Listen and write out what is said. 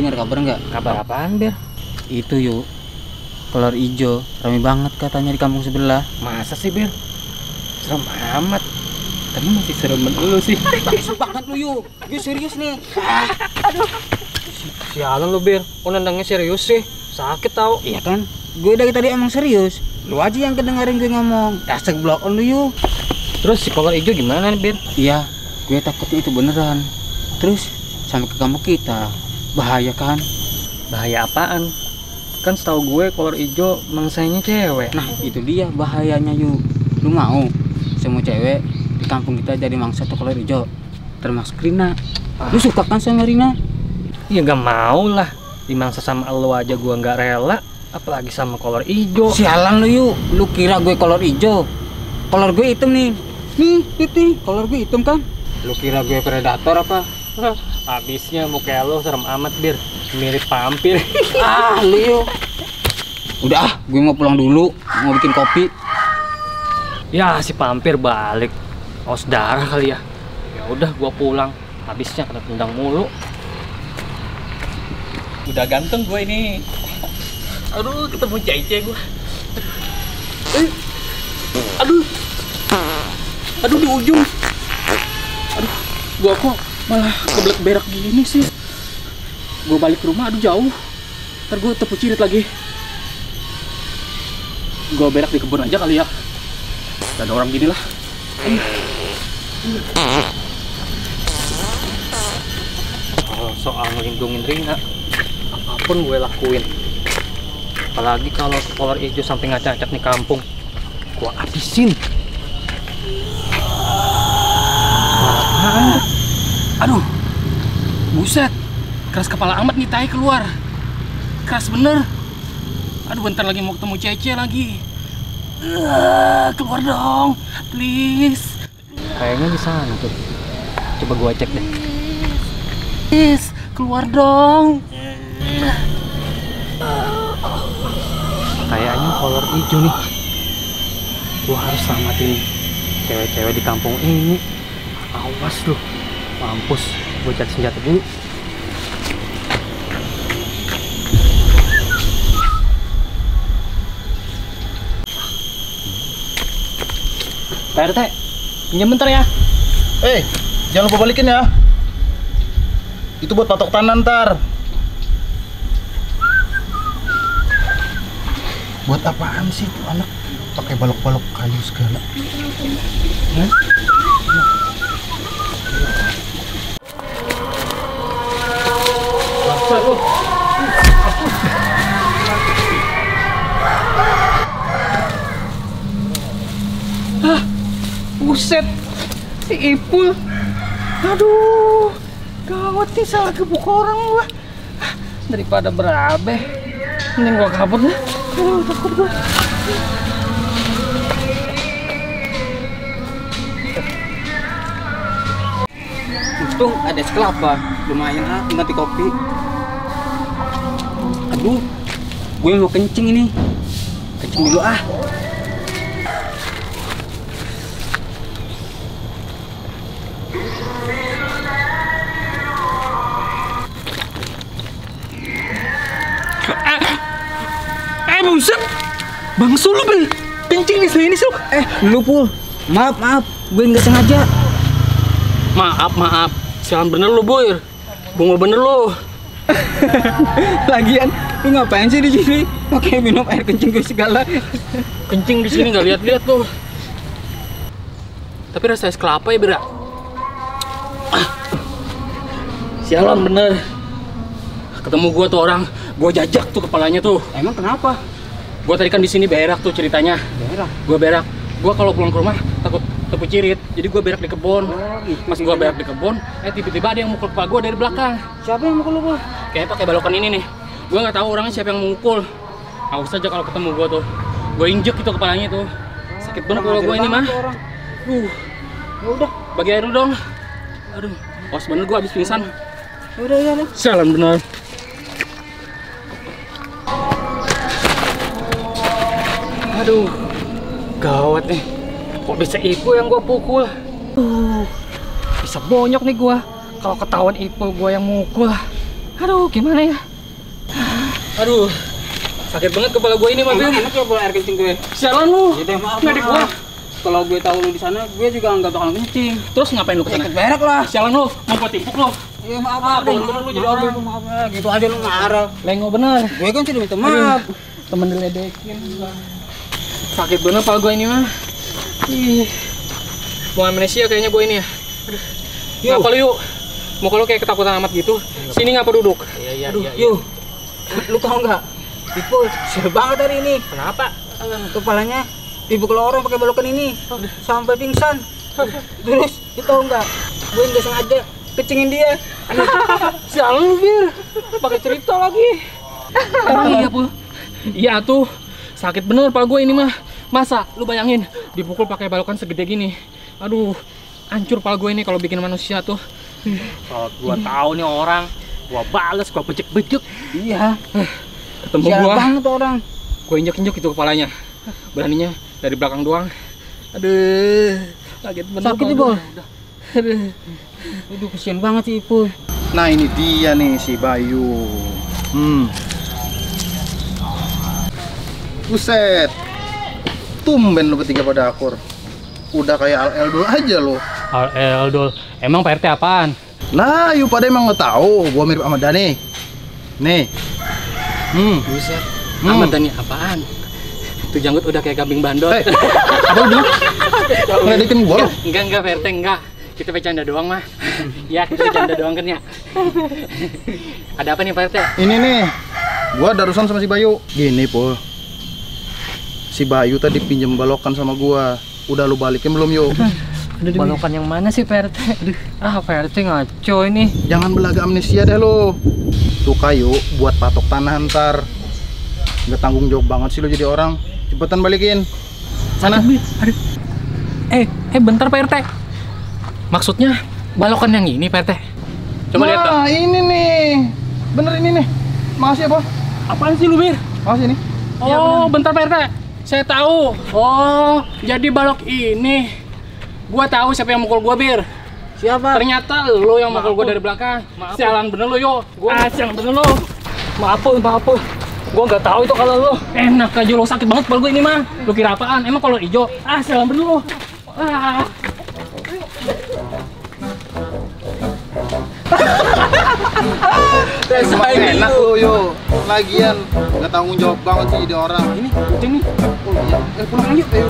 dengar kabar nggak? Kabar apaan, Bir? Itu yuk, kolor ijo rame banget katanya di kampung sebelah. Masa sih, Bir? Serem amat. Tapi masih seremen dulu sih. Bagus banget lu yuk, serius nih. Aduh. Sialan lu, Bir. Nendangnya serius sih. Sakit tau. Iya kan? Gue dari tadi emang serius. Lu aja yang kedengerin gue ngomong. Dasar blok on lu yuk. Terus si kolor hijau gimana nih, Bir? Iya, gue takutnya itu beneran. Terus sampai ke kampung kita. Bahaya kan? Bahaya apaan? Kan setahu gue kolor hijau mangsanya cewek. Nah, itu dia bahayanya yuk. Lu mau semua cewek di kampung kita jadi mangsa tuh kolor hijau? Termasuk Rina. Lu suka kan sama Rina? Ya gak mau lah. Dimangsa sama lo aja gue gak rela. Apalagi sama kolor hijau. Sialan lu yuk. Lu kira gue kolor hijau? Kolor gue hitam nih. Nih, kolor gue hitam kan? Lu kira gue predator apa? Habisnya muka lo serem amat, Bir. Mirip vampir. Lu yuk. Udah gue mau pulang dulu. Mau bikin kopi. Ya, si vampir balik. Haus darah kali ya. Ya udah, gua pulang. Habisnya kena tendang mulu. Udah ganteng gue ini. Aduh, ketemu cece gue. Aduh di ujung. Aduh, gua kok malah kebelet berak gini sih. Gua balik ke rumah, aduh jauh. Ntar gua tepu cirit lagi. Gua berak di kebun aja kali ya. Gak ada orang gini lah. Soal ngelindungin Rina, apapun gue lakuin. Apalagi kalau kolor hijau sampai ngacak-ngacak nih kampung, gue habisin. Aduh, buset, keras kepala amat nih tai keluar. Keras bener. Aduh, bentar lagi mau ketemu Cece lagi. Keluar dong, please. Kayaknya di sana tuh. Coba gua cek deh. Please, keluar dong. Kayaknya kolor hijau nih. Gua harus selamatin cewek-cewek di kampung ini. Awas lu, mampus. Gua cari senjata dulu. Pak RT, pinjam bentar ya. Jangan lupa balikin ya. Itu buat patok tanah ntar. Buat apaan sih tuh anak pakai balok-balok kayu segala? Buset, si Ipul. Aduh, gawat nih, salah gebuk orang gua. Daripada berabe, mending gua kabur dah. Aduh, takut gua. Untung ada es kelapa. Lumayan ganti kopi. Aduh, gue mau kencing ini. Kencing dulu ah. Buset, Bang Sulu beli kencing di sini sih. Lu Pul, maaf, gue nggak sengaja. Maaf, sialan bener lu Boy. Bunga bener lu. Lagian, lu ngapain sih di sini? Pakai minum air kencing gue segala. Kencing di sini nggak lihat-lihat tuh. Tapi rasa es kelapa ya, Bira. Sialan bener. Ketemu gua tuh orang, gua jajak tuh kepalanya tuh. Emang kenapa? Gua tadi kan di sini berak tuh ceritanya. Berak. Gua berak. Gua kalau pulang ke rumah takut tepu cirit. Jadi gua berak di kebun. Gitu. Pas gua berak di kebun, tiba-tiba ada yang mukul kepala gua dari belakang. Siapa yang mukul lu, Pul? Kayak pakai balokan ini nih. Gua nggak tahu orangnya siapa yang mukul. Awas aja kalau ketemu gua tuh. Gua injek itu kepalanya tuh. Sakit banget kalau gua ini mah. Ya udah, Bagi air dulu dong. Aduh, awas bener gua habis pingsan. ya udah ya. Sialan bener. Aduh, gawat nih. Kok bisa Ipul yang gua pukul? Bisa bonyok nih gua. Kalau ketahuan Ipul gua yang mukul. Aduh, gimana ya? Aduh, sakit banget kepala gue ini, Mas. Enak ya bawa air kencing gue. Sialan lu. Ya deh, maaf. Nggak maaf. gua. Kalau gue tahu lu di sana, gue juga nggak bakal kencing. Terus ngapain lu kesana? Ikut berak lah. Sialan lu, mau gue timpuk lu. Iya maaf, bener lu jadi orang. Maaf ya, gitu aja lu marah. Lengo bener. Gue kan sudah minta maaf. Temen diledekin. Sakit bener kepala gue ini mah. Ih. Mau amnesia kayaknya gue ini ya. Aduh. Ngapa lu yuk? Mau kalau kayak ketakutan amat gitu, sini ngapa duduk? Aduh, yuk. Lu tau nggak? Ipul, seru banget hari ini. Kenapa? Kepalanya dipukul orang pakai belokan ini sampai pingsan. Terus, lu tau nggak? Gue nggak sengaja kecingin dia. Sialan lu, Bir. Pakai cerita lagi. Emang iya, Pul? Iya tuh. Sakit bener kepala gue ini mah. Masa lu bayangin dipukul pakai balokan segede gini. Aduh, hancur kepala gue ini kalau bikin manusia tuh. Kalau gua tahu nih orang, gua bales, gua bejek-bejek. Iya. Ketemu Sial gua, banget orang. gua injek-injek itu kepalanya. Beraninya dari belakang doang. Aduh, kaget bener. Sakit ya, Bol? Aduh, kesian banget sih Ipul. Nah ini dia nih si Bayu. Buset. Tumben lu bertiga pada akur. Udah kayak Al-Eldol aja lo. Eldol, emang Pak RT apaan? Nah, yuk pada emang nggak tahu. Gua mirip Ahmad Dhani. Nih. Buset. Ahmad Dhani apaan? Tuh janggut udah kayak kambing bandot. Apa lu bilang? Ngeledekin gua lo? Enggak Pak RT, enggak. Kita bercanda doang mah. Ya, kita bercanda doang kan ya. Ada apa nih Pak RT? Ini nih. Gua ada urusan sama si Bayu. Gini, Pul. Si Bayu tadi pinjam balokan sama gua. Udah lu balikin belum, yuk? Balokan yang mana sih Pak RT? Pak RT ngaco ini. Jangan belaga amnesia deh lo. Tuh kayu buat patok tanah ntar. Nggak tanggung jawab banget sih lo jadi orang. Cepetan balikin. Sana. Aduh. Bentar Pak RT. Maksudnya balokan yang ini Pak RT? Coba lihat dong. Nah, ini nih. Bener ini nih. Makasih ya, Pak. Apaan sih lu, Bir? Makasih nih. Oh, bentar Pak RT. Saya tahu. Oh, jadi balok ini. Gua tahu siapa yang mukul gua, Bir. Siapa? Ternyata lo yang mukul gua dari belakang. Sialan bener lo, yo. Sialan bener lo. Maaf. Gua nggak tahu itu kalau lo. Enak aja lo, sakit banget kepala gua ini mah. Lo kira apaan? Emang kalau hijau? Sialan bener lo. Emang enak lo, yo. Lagian nggak tanggung jawab banget sih jadi orang. Ini, kucing nih. Oh iya. Pulang yuk. Ayo.